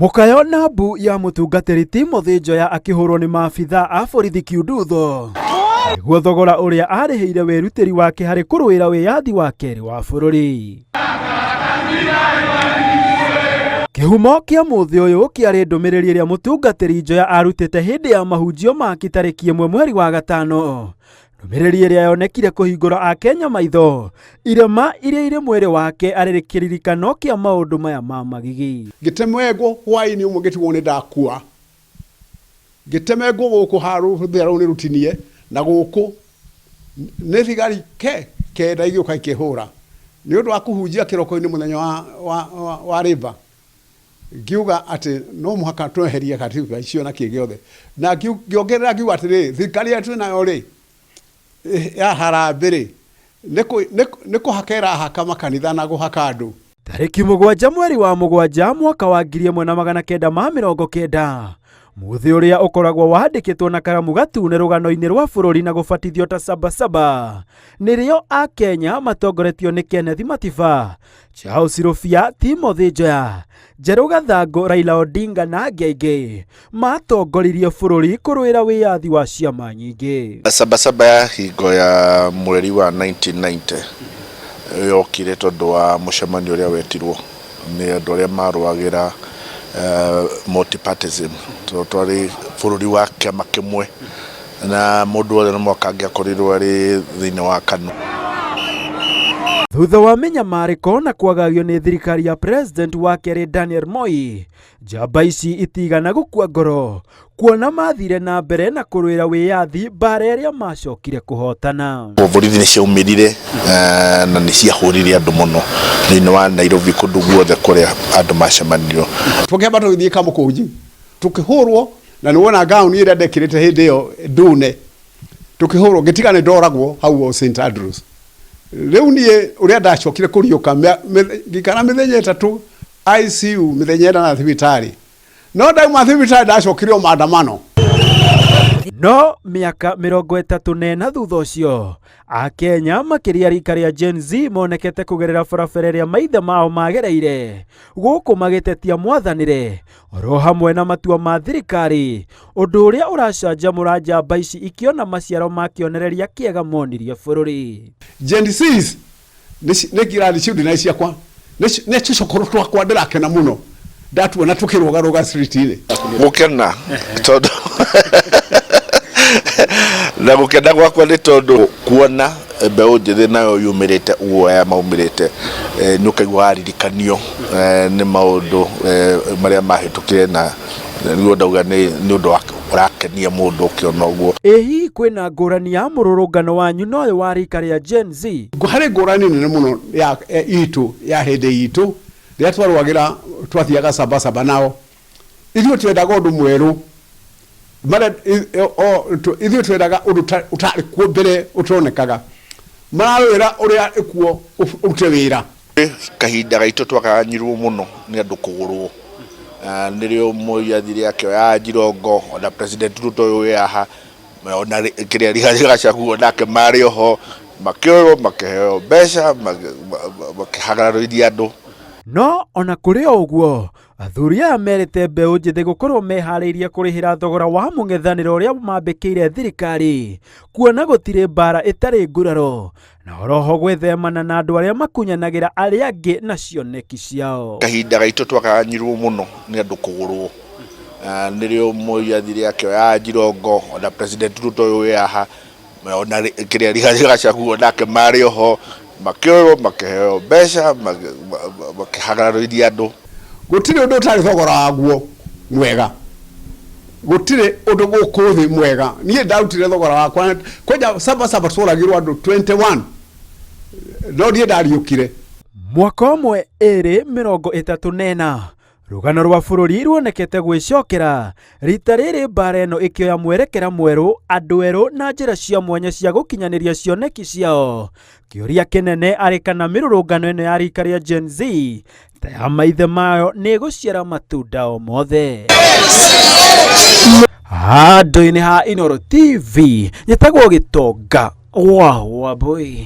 Mũkayo na mbu ya mũtungatĩri Timothy Njoya akĩhũrwo nĩ maabitha a borithi Kiundutho nĩguo thogora ũrĩa arĩhĩire wĩrutĩri wake harĩ kũrũĩra wĩyathi wa kerĩ wa bũrũri. Kĩhumo kĩa mũthĩ ũyũ kĩarĩ ndũmĩrĩri ĩrĩa mũtungatĩri Njoya arutĩte hĩndĩ ya mahunjio make tarĩki 1 mweri wa gatano. Ndũmĩrĩri ĩrĩa yonekire kũhingũra Akenya maitho, irema iria irĩ mwĩrĩ wake arĩ kĩririkano kĩa maũndũ maya ma magigi. Ngĩtemengwo hwaĩ-inĩ ũmwe ngĩtigwo nĩ ndakua. Ngĩtemengwo gũkũ haha rũthĩa rũrũ nĩ rũtinie na gũkũ nĩ thigari kenda igĩũka ikĩhũra. Nĩ ũndũ wa kũhunjia kĩroko-inĩ mũthenya wa Labour. Ngiuga atĩ no mũhaka tweherie katiba icio na kĩ gĩothe. Na ngĩongerera ngiuga atĩrĩrĩ, thirikari ĩrĩa twĩ nayo rĩ, ya harambĩ rĩ, nĩ kũhaka ĩrahaka makanitha na kũhaka andũ. Tarĩki 7 mweri wa 7 mwaka wa 1990, mũthĩ ũrĩa ũkoragwo wandĩkĩtwo na karamu gatune rũgano-inĩ rwa bũrũri na gũbatithio ta Sabasaba, nĩrĩo Akenya matongoretio nĩ Kenneth Matiba, Charles Rũbia, Timothy Njoya, Njerũ Gathangũ, Raila Odinga na angĩ aingĩ matongoririe bũrũri kũrũĩra wĩyathi wa ciama nyingĩ. Sabasaba ya hingo ya mweri wa 1990 yokire tondũ wa mũcemanio ũrĩa wetirwo nĩ andũ arĩa marũagĩra multipartism, tondũ twarĩ bũrũri wa kĩama kĩmwe na mũndũ wothe no mũhaka angĩakorirwo arĩ thĩinĩ wa KANU. Thutha wa mĩnyamarĩko na kwagagio nĩ thirikari ya President wa kerĩ Daniel Moi, njamba ici itigana gũkua ngoro kuona mathire na mbere na kũrũĩra wĩyathi mbara ĩrĩa macokire kũhotana. Borithi nĩ ciaumĩrire na nĩ ciahũrire andũ mũno thĩinĩ wa Nairobi kũndũ guothe kũrĩa andũ macemanirio. Tũkĩamba tũgĩthiĩ Kamũkũnji tũkĩhũrwo, na nĩ wona gauni ĩrĩa ndekĩrĩte hĩndĩ ĩyo ndune, tũkĩhũrwo ngĩtiga nĩ ndoragwo hau o St Andrews. Rĩu niĩ ũrĩa ndacokire kũriũka, ngĩikara mĩthenya 3 ICU, mĩthenya 8 thibitarĩ. No ndauma thibitarĩ ndacokire o maandamano. No mĩaka 34 thutha ũcio, Akenya makĩria rika rĩa Gen Z monekete kũgerera barabara ĩrĩa maithe mao magereire, gũkũ magĩtetia mwathanĩre oro hamwe na matua ma thirikari, ũndũ ũrĩa ũracanjamũra njamba ici ikĩona maciaro ma kĩonereria kĩega monirie bũrũri. Gen Zs nĩ grandchildren ciakwa, nĩ tũcũkũrũ twakwa, ndĩrakena mũno ndatuona tũkĩrũgarũga street-inĩ. Gũkena tondũ na gũkena gwakwa nĩ tondũ kuona mbeũ njĩthĩ nayo yumĩrĩte ũguo aya maumĩrĩte, nĩ ũkaigua waririkanio nĩ maũndũ marĩa mahĩtũkire, na nĩguo ndauga nĩ ũndũ ũrakenia mũndũ ũkĩona ũguo. Ĩ hihi kwĩna ngũrani ya mũrũrũngano wanyu na ũyũ wa rika rĩa Gen Z? Harĩ ngũrani nene mũno ya itũ ya hĩndĩ itũ rĩrĩa twarũagĩra, twathiaga Sabasaba nao. Ithuĩ twendaga ũndũ mwerũ, ithuĩ twendaga ũndũ ũtarĩ kuo mbere ũtonekaga. Mararũĩra ũrĩa ĩkuo ũrute wĩra. Kahinda gaitũ twakaganyirwo mũno nĩ andũ kũgũrwo. Nĩrĩo Moi athire akĩoya Njirongo, ona President Ruto ũyũ wĩ haha, ona kĩrĩa Rigathĩ Gachagua nake marĩ oho, makĩoywo makĩheo mbeca, makĩhagararĩria andũ. No ona kũrĩ o ũguo, athuri aya merĩte mbeũ njĩthĩ gũkorwo meharĩirie kũrĩhĩra thogora wa mũng'ethanĩro ũrĩa mambĩkĩire thirikari, kuona gũtirĩ mbara ĩtarĩ nguraro, na oroho gwĩthemana na andũ arĩa makunyanagĩra arĩa angĩ na cioneki ciao. Kahinda gaitũ twakaganyirwo mũno nĩ andũ kũgũrwo. Nĩrĩo Moi athire akĩoya Njirongo, ona President Ruto ũyũ wĩ haha, ona kĩrĩa Rigathĩ Gachagua nake marĩ oho, makĩoywo makĩheo mbeca, makĩhagararĩria andũ. Gũtirĩ ũndũ ũtarĩ thogora waguo mwega, gũtirĩ ũndũ gũkũ thĩ mwega. Niĩ ndarutire thogora wakwa kwanja Sabasaba tworagirwo andũ 21, no niĩ ndariũkire. Mwaka ũmwe ĩrĩ 34 rũgano rwa bũrũri ruonekete gwĩcokera rita rĩrĩ mbara ĩno ĩkĩoya mwerekera mwerũ, andũ erũ na njĩra cia mwanya cia gũkinyanĩria cioneki ciao. Kĩũria kĩnene arĩ kana mĩrũrũngano ĩno ya rika rĩa Gen Z ta ya maithe mayo nĩ ĩgũciara matunda o mothe. Handũ-inĩ ha Inooro TV nyĩtagwo Gĩtonga wa Wambui.